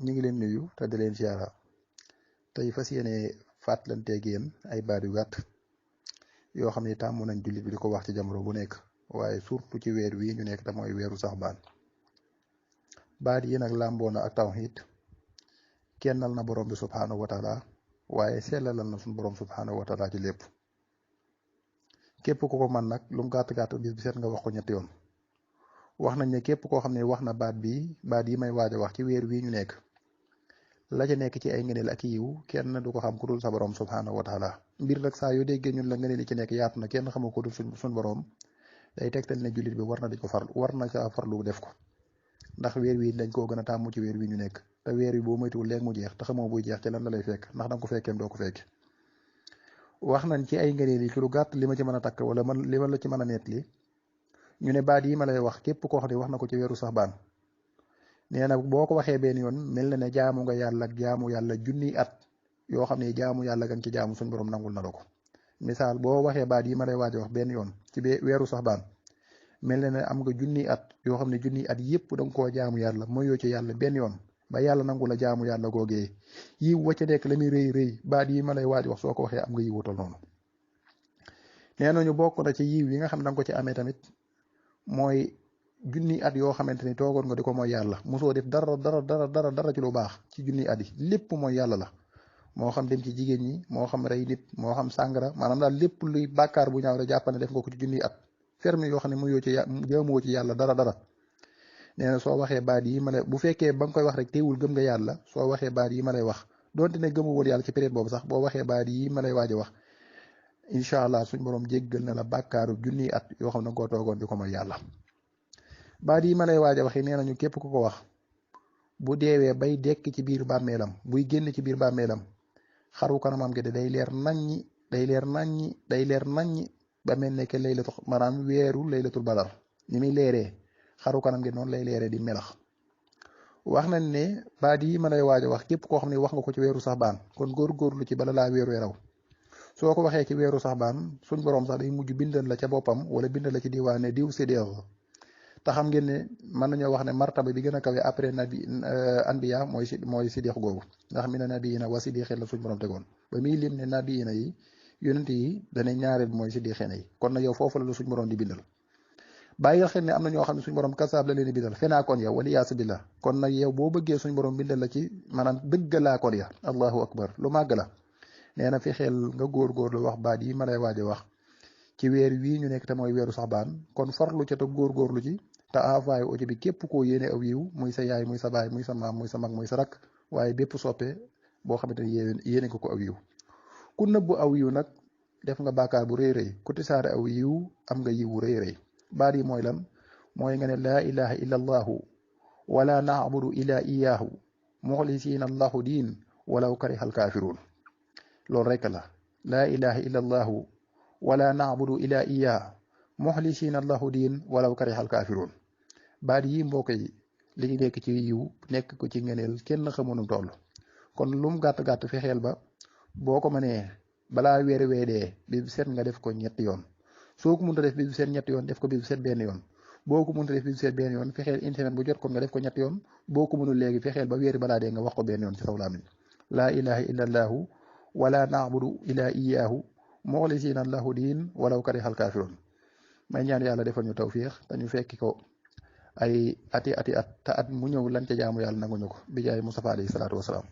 ñu ngi leen nuyu te di leen ziara tey fas yéene fàttalanteeg yéen ay baat yu gàtt yoo xam ne tàmm nañ jullit bi di ko wax ci jamono bu nekk waaye surtout ci weer wii ñu nekk te mooy weeru saxbaan. baat yi nag làmboo na ak tawxiid, kennal na borom bi subhaanahu wa taala waaye sellalal na suñu borom subhaanahu wa taala ci lépp. képp ku ko man nag lu mu gàtt gàtt bis bi seet nga wax ko ñetti yoon. wax nañ ne képp koo xam ne wax na baat yi may waaj a wax ci weer wii ñu nekk la ca nekk ci ay ngëneel ak yiw kenn du ko xam ku dul sa borom subhaanahu wa taala. mbir nag saa yoo déggee ñun la ngëneel yi ci nekk yaatu na kenn xamu ko dul suñ borom day tegtal ne jullit bi war na di ko farlu war na ca farlu def ko, ndax weer wi dañ koo gën a tàmmu ci weer wi ñu nekk te weer wi boo moytuwul léegi mu jeex te xamoo buy jeex ci lan la lay fekk ndax danga ko fekkeem doo ko fekke. wax nañ ci ay ngëneel yi ci lu gàtt li ma ci mën a takk wala man li ma la ci mën a nettali ñu ne baat yi ma lay wax képp koo xam ne wax na ko ci weeru saxbaan nee na boo ko waxee benn yoon mel na ne jaamu nga yàlla ak jaamu yàlla junniy at yoo xam ne jaamu yàlla gan ci jaamu suñ borom nangul na la ko. misaal boo waxee baat yi ma lay waaj a wax benn yoon ci weeru saxbaan mel na ne am nga junniy at yoo xam ne junniy at yépp da nga koo jaamu yàlla moyoo ci yàlla benn yoon ba yàlla nangu la jaamu yàlla googee yiw wacca nekk la muy rëy rëy baat yi ma lay waaj wax soo ko waxee am nga yiwutal noonu. nee nañu bokk na ci yiw yi nga xam ne da nga ko ci amee tamit mooy junni at yoo xamante ni toogoon nga di ko mooy yàlla mosoo def dara ci lu baax ci junni at yi lépp mooy yàlla la, moo xam dem ci jigéen ñi moo xam rey nit moo xam sàngara maanaam daal lépp luy bàkkaar bu ñaaw rek jàppal ne def nga ko ci junni at ferme yoo xam ne muyoo ci jaamuwoo ci yàlla dara. nee na soo waxee baat yi ma lay bu fekkee ba nga koy wax rek teewul gëm nga yàlla soo waxee baat yi ma lay wax donte ne gëmu woon yàlla ci période boobu sax boo waxee baat yi ma lay waaj a wax incha allah suñ borom jéggal na la bàkkaaru junni at yoo xam ne koo toogoon di ko mooy yàlla. baat yi ma lay waaj a wax yi nee nañu képp ku ko wax bu deewee bay dekk ci biir bàmmeelam buy génn ci biir bàmmeelam xaru kanamam gi day leer naññi ba mel ne que laylatul maanaam weeru laylatul badar ni muy leeree xaru kanam gi noonu lay leeree di melax. wax nañ ne baat yi ma lay waaj a wax képp koo xam ne wax nga ko ci weeru saxbaan kon góorgóorlu ci bala laa weeru raw. soo ko waxee ci weeru saxbaan suñ borom sax day mujj bindal la ca boppam wala bindal la ci diwaan ne diw sédéer te xam ngeen ne mën nañoo wax ne martaba bi gën a kawe après anbiya mooy siddiq googu ndax mi ne nabiyina wa siddiqin la suñ borom tegoon ba muy lim ne nabiyina yi yonent yi dana ñaareel mooy siddiqina yi kon nag yow foofu la la suñ borom di bindal. bàyyil xel ne am na ñoo xam ne suñ borom kasaab la leen di bindal fenaa kon yow wala yaasu billah kon nag yow boo bëggee suñ borom bindal la ci maanaam dëggalaa kon ya allahu akbar lu màgg la. nee na fi xel nga góorgóorlu wax baat yi ma lay waaj a wax ci weer wii ñu nekk te mooy weeru saxbaan kon farlu ca te góorgóorlu ci te envoyé audio bi képp koo yéene aw yiw muy sa yaay muy sa baay muy sa maam muy sa mag muy sa rakk waaye bépp soppe boo xamante ni yéene ko aw yiw. ku nëbbu aw yiw nag def nga bàkkaar bu rëy rëy ku tisaare aw yiw am nga yiw rëy rëy. baat yi mooy lan mooy nga ne laa ilaha illa allahu wala naabudu illa iyaahu muxlisiina allahu diin walaw karihal kaafiruun. loolu rekk la laa ilaha illa allahu wala naabudu illa iyaa muxlisiina allahu diin walaw karihal kaafiruun. baat yi mbokk yi li ñu nekk ci yiw nekk ko ci ngeneel kenn xamunum toll kon lum gàtt-gàtt fexeel ba boo ko mënee balaa weer weedee bis bu set nga def ko ñetti yoon. soo ko mënta def bis bu set ñetti yoon def ko bis bu set benn yoon. boo ko mënta def bis bu set benn yoon fexeel internet bu jot kon nga def ko ñetti yoon. boo ko mënul léegi fexeel ba weeri balaa dee nga wax ko benn yoon ci saw làmmiñ laa ilaha illa allahu wala naabudu ila iyaahu muxlisiina lahu diin walaw karihal kaafiruun. may ñaan yàlla defal ñu tawfiix te ñu fekki ko ay ati at te at mu ñëw lan ca jaamu yàlla nanguñu ko bi jaay Mustafa alayhi salaatu wasalaam.